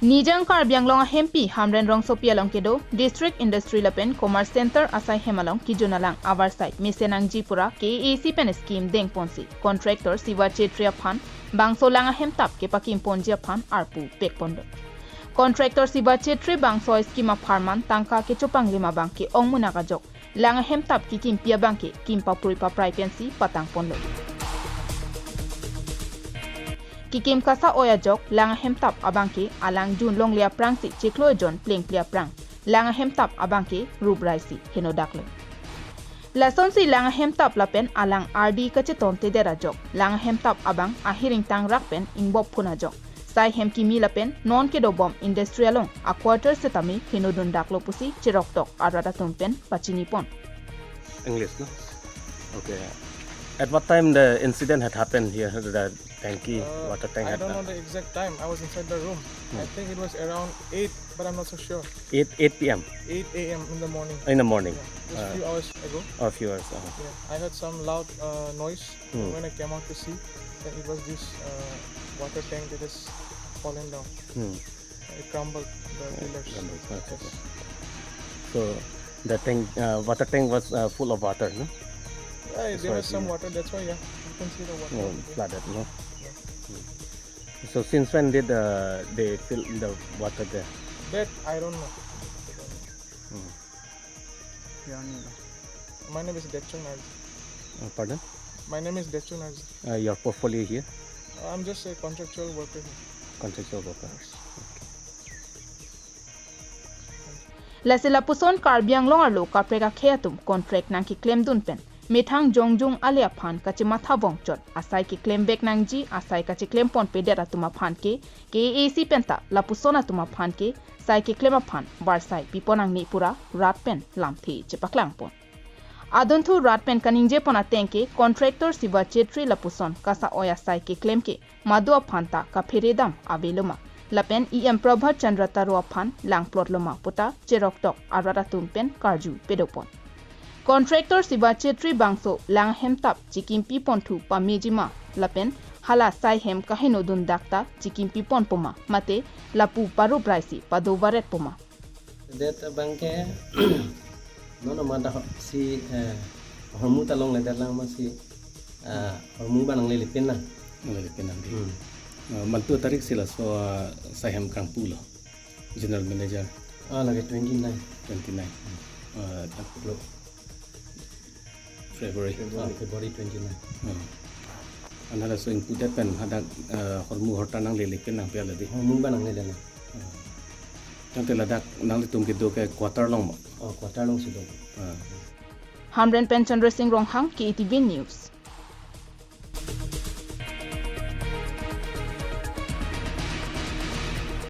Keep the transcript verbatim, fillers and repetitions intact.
Nijang Karbi Anglong ahempi Hamren Rongsopi along kedo District Industry lapen Commerce Center asai hem along kijun alang avarsai mesen nangji pura K A A C pen scheme dengponsi contractor Siva Chetri aphan bangso lang ahemtap kepakimponji aphan arpu pekponlo. Contractor Siva Chetri bangso scheme apharman tangka kechopanglima abangke ongmunak ajok lang ahemtap kikimpi abangke kim paprui paprai pensi patangponlo. Kikim kasa-oi ajok lang ahemtap abangke alang jun longle aphrangsi chiklo jon plengple aphrang lang ahemtap abangke rup raisi henodaklo. Lasonsi lang ahemtap lapen alang ardi kachetontedet ajok lang ahemtap abang ahiring tangrak pen ingbop phun ajok sai hem kimi lapen non kedobom industry along a quarter setame henodundaklo pusi cheroktok arat atum pen pachinipon. English, no? Okay. At what time the incident had happened here? The tanki, Uh, water tank I had. Don't know the exact time. I was inside the room. I Hmm. think it was around eight, but I'm not so sure. Eight eight p.m. eight a.m. in the morning. In the morning. Yeah, just Uh, few hours ago. Or a few hours. Uh, Yeah, I heard some loud uh, noise. Hmm. When I came out to see, then it was this uh, water tank that has fallen down. hmm. It crumbled the pillars. Crumbled, okay. Yes. So the tank, uh, water tank was uh, full of water, no? Yeah, That's there why was some yeah. Water. That's why, yeah, you can see the water. No, Yeah. Flooded, no? Yeah. So since when did uh, they fill the water there? That I don't know. Hmm. My name is Dechung Narji. Uh, pardon? My name is Dechung Narji. Uh, your portfolio here? I'm just a contractual worker here. Contractual worker. Lasi lapuson Karbi Anglong arlo kaprek akhei atum contract nangkeklemdun pen methang jongjung ale aphan kachematha vongchot asai keklemvek nangji asai kacheklempon pedet atum aphan ke K A A C penta lapuson atum aphan ke sai keklem aphan varsai pipon nangne pura rat pen lamthe chepaklangpon. Adunthu rat pen kaningjepon ateng ke contractor Siva Chetri lapuson kasa-oi asai keklem ke madu aphan ta kapheredam aveloma lapen E M Prabhat Chandra Taro aphan langplotloma puta cheroktok arat atum pen karju pedopon. Contractor Siva Chetri bangso lang ahemtap chikimpiponthu pamejima lapen hala sai hem kahenodundak ta chikimpiponpoma mate lapu parup raisi padovaretpoma. Det abangke nono mada si eh, hormu ta longledet lang masi ah, hormu ba nanglele pin na. Nanglele pin nang di. Hmm. Uh, mantu tarik si laso uh, sai hem kangpu lo. General Manager Ah, lagi twenty nine. twenty nine. Uh, Lo, February. February, February twenty nine. Uh, anha laso ingpudet pen hadak uh, hormu horta nanglele pin nangpi aladi. Hormu ba nanglele lang. Tangte ladak nanglitum kedo ke quarter along mo. Oh, quarter along si do. Uh, Hamren pen Chandra Singh Ronghang, K T V News.